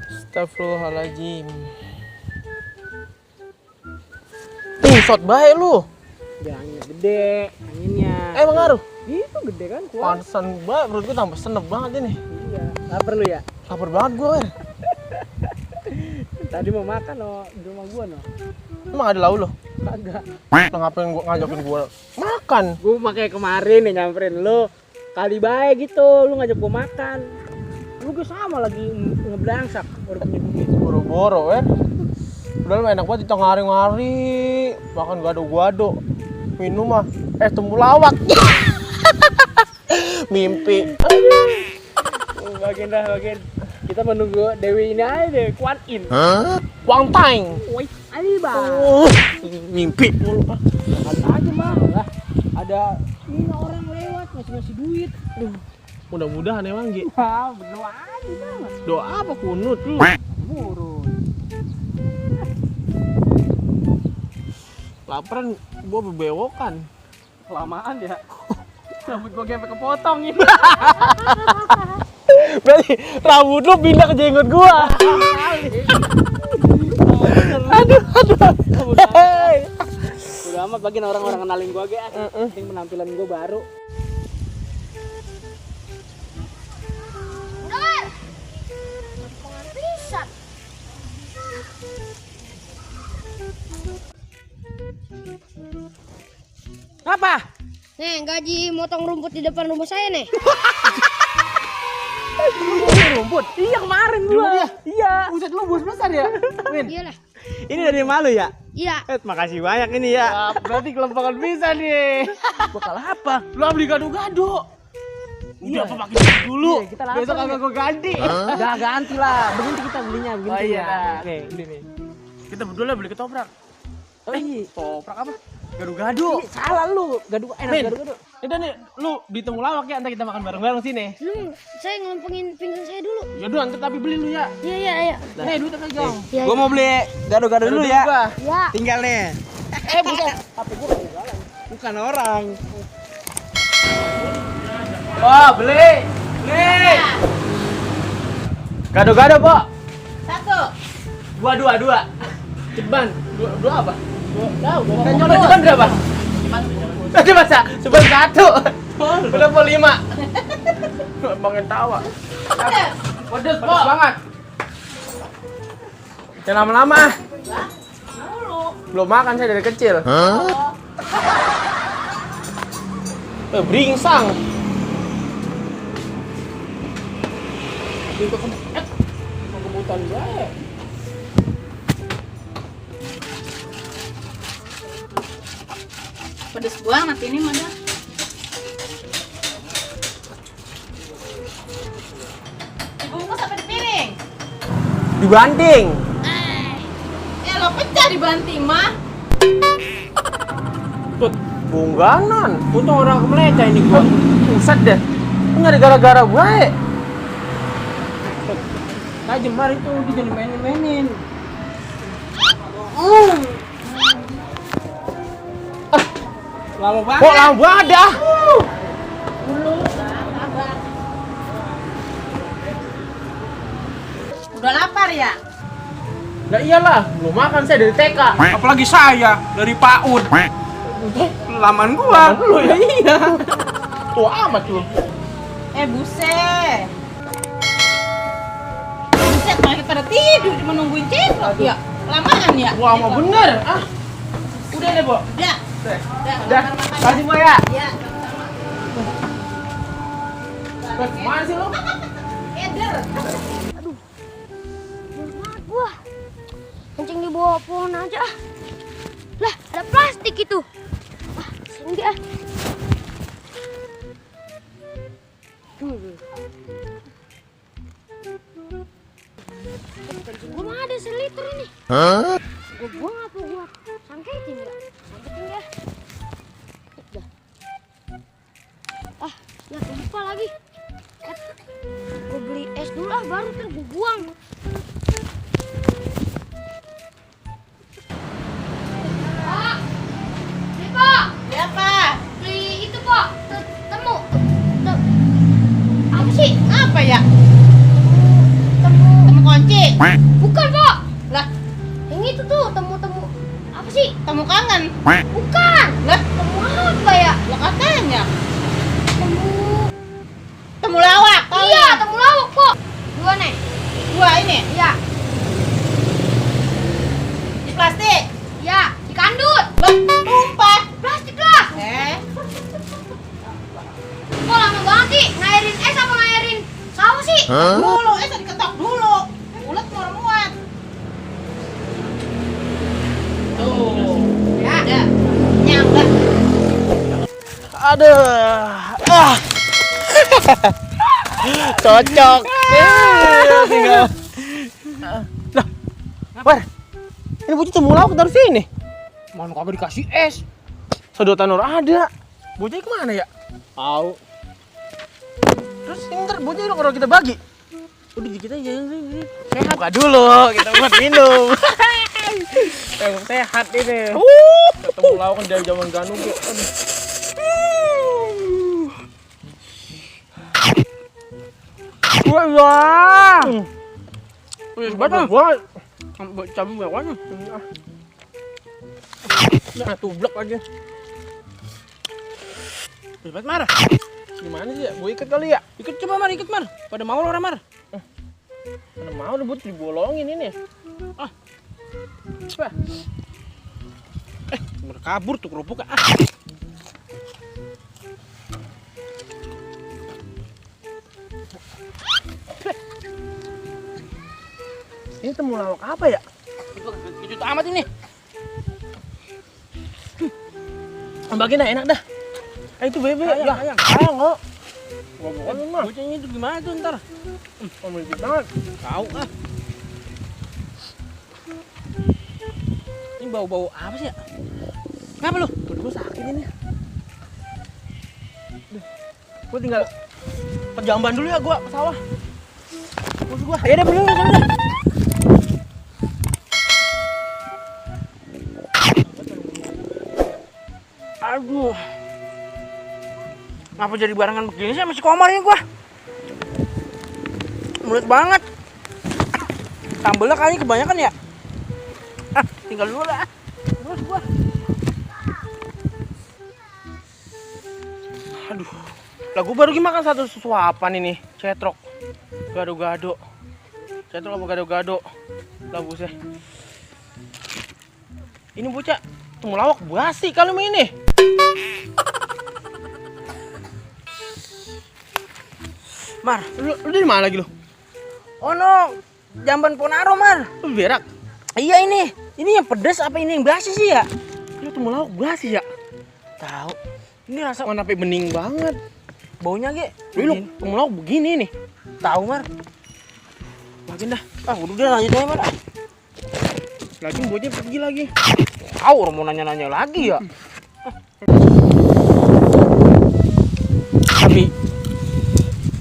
Astagfirullahaladzim. Shot baik lu. Jangan gede anginnya. Emang ngaruh? Itu gede kan kuat. Pantesan banget, perut gue tambah senep banget ini. Iya. Lapar lu ya? Lapar banget gue, Wer. Tadi mau makan loh di rumah gua no. Emang ada lauk lo? Kagak. Lo ngapain gua ngajakin gua makan? Gua makanya kemarin nih nyamperin lu. Kali baik gitu, lu ngajak gua makan. Lu gue sama lagi ngeblangsak baru punya duit. Boro-boro, Wer. Udah lu enak banget di tengah hari makan gado-gado. Minum mah temulawak. Mimpi. Bagian dah bagian. Kita menunggu Dewi ini aja deh, Kuan In. Wang Tang. Woi, Alibaba. Mimpi mulu. Kata aja mah lah. Ada ini orang lewat ngasih duit. Aduh, Mudah-mudahan emang Gi. wah, berdoa aja kan. Doa apa kunut lu? Murun. Laparan gua bebewokan. Kelamaan ya. Rambut gua sampai kepotong ini. Berarti rambut lu pindah ke jenggot gua. Aduh. Hey. Udah amat bagian orang-orang kenalin gua ge. Penting penampilan gua baru. Udah, pengen pisan. Apa? Nih, gaji motong rumput di depan rumah saya nih. Rumput. Iya kemarin gua. Iya. Buset lu bos besar ya. Min. Iyalah. Ini dari malu ya? Iya. Makasih banyak ini ya. Berarti kelempangan bisa nih. Bakal apa? Lu beli gado-gado. Udah Iya. apa pakai duit dulu. Iya, kita lapar Besok nih. kagak gua ganti. Udah ganti lah. Begini kita belinya begini. Oh iya. Nih, beli nih. Kita berdua lah beli ketoprak. Oh iya. Toprak apa? Gado-gado. Ih, salah lu. Gadu enak Min. gadu-gadu. Udah nih, lu beli temulawak ya, ntar kita makan bareng-bareng sini. Saya ngelompongin pinggang saya dulu. Yaudah, ntar tapi beli lu ya. Iya. Nih, duitnya pegang. Iya. Gua mau beli gado-gado dulu ya. Ya. Tinggal nih. Bukan. Bukan orang. Wah, beli. Gado-gado, Pok. Satu. Dua. Ceban. Dua apa? Tahu, Kan coba ceban berapa? Tadi masa ceban satu. Udah po 5. Bangin tawa. Pedes, Pok. Banget. Jangan lama-lama. Belum makan saya dari kecil. Beringsang. Itu kebutan baik. Pedes banget ini mah. Dibungkus apa di piring? Dibanting. Ya lo pecah dibanting mah. Tut, bungganan. Untung orang kemelecah ini gua. Buset deh. Ini nyari gara-gara gue. Nah, jembar itu dia jadi mainin. Lama banget. Kok lama banget dah? Udah lapar ya? Nah iyalah, belum makan saya dari TK. Apalagi saya dari PAUD. Laman gua. Lu ya iya. Tua amat lu. Buset. Buset, malah pada tidur cuma nungguin cendol. Ya, lamaan ya. Wah, mau bener. Udah deh, Bo. Ya. Udah. Kasih Bo ya. Ya. Mana sih lu? Eder. Aduh. Berat gua. Kencing di bawah pohon aja. Lah, ada plastik itu. Sini dia. Kencing gua mah ada seliter ini. Gua buang apa gua sangkitin ya? Sangkitin ya. Dah. Ya lupa lagi. Gue beli es dulu baru ntar gue buang. Pak, beli Pak. Beli apa? Beli itu Pak. Temu. Apa sih? Apa ya? Bukan, Pak. Lah, yang itu tuh temu-temu apa sih? Temu kangen. Bukan. Lah, Temu apa ya? lah katanya. Temu. Temu lawak. Iya, temu lawak, Pak. Dua nih. Dua ini Iya. di plastik. Iya, di kandut. Lah, tumpah. Plastik lah. Kok lama banget sih? Ngairin es apa ngairin saus sih? Dulu, diketok dulu. Ulet muat. Tuh. Ya. Ada. Nyangga. Aduh. Cocok. Tinggal. Lah. War. Ini bocah temu lawak dari sini. Mana kagak dikasih es? Sedotan nur ada. Bocah kemana ya? Tahu. Terus ini ntar bocah kalau kita bagi. Udah dikit aja ini. Sehat. Buka dulu, kita buat minum. Sehat ini. Ketemu lawak dari zaman Ganu. Aduh. Wah. Wih, Batas. banget. Cabut bawahnya. Nah, tublek aja. Hebat marah. Gimana sih ya? Gue ikat kali ya? Ikut coba Mar, ikut Mar. Pada mau lo orang Mar. Mana mau udah buat dibolongin ini. Ah. Coba. Kabur tuh kerupuk ah. Ini temu lawak apa ya? Kejut amat ini. Bagian dah enak dah. Itu bebe. Sayang. Sayang kok. Gua bukan mah. Bocahnya itu gimana tuh ntar? Kamu ikut banget. Tahu ah. Ini bau-bau apa sih ya? Kenapa lu? Perut gua sakit ini. Gua tinggal ke jamban dulu ya gua ke sawah. Bos gua. Ya udah belum sana. Aduh. Ngapa jadi barengan begini sih masih komar ini gua? Mulut banget. Sambelnya kayaknya kebanyakan ya. Ah, tinggal dulu lah. Terus gua. Aduh. Lah gua baru makan satu suapan ini, cetrok. Gado-gado. Cetrok apa gado-gado? Lah busnya. Ini bocah temu lawak basi kalau ini. Mar, Lu dari mana lagi lu? oh no, jamban Ponaro Mar. Lu berak. Iya ini yang pedas apa ini yang basi sih ya? Lu temu lawak basi ya? Tahu. Ini rasa Mana sampai bening banget. baunya ge. Lu temu lawak begini nih. Tahu Mar. Makin dah. Ah, udah lanjut aja Mar. Lagi bocah pergi lagi. Tahu orang mau nanya-nanya lagi ya. Tapi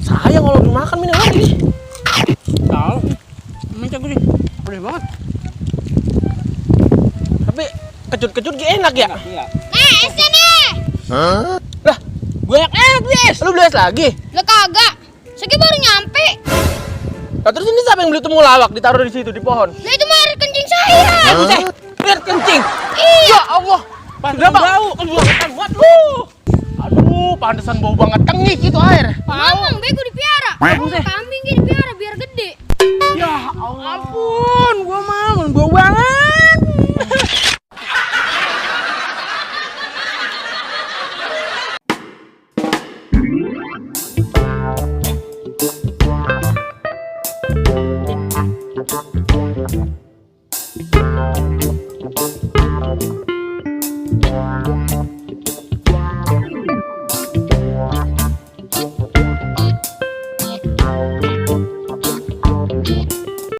sayang kalau dimakan ini lagi nih. Tahu. Mencak gue sih. Pedas banget. Tapi kecut-kecut enak ya. Iya. Esnya nih. Lah, gue enak bis. Lu beli es lagi? Lah kagak. Segi baru nyampe. Lah terus ini siapa yang beli temu lawak ditaruh di situ di pohon? Lah itu mah air kencing saya. Buset, biar kencing. Iya. Ya Allah. Sudah bau. Kebangetan buat lu. Aduh, pantesan bau banget tengik itu air. Ngomong bego dipiara. Buset. Kambing gitu dipiara biar gede. Ya Allah. Ampun, gua mau bau banget.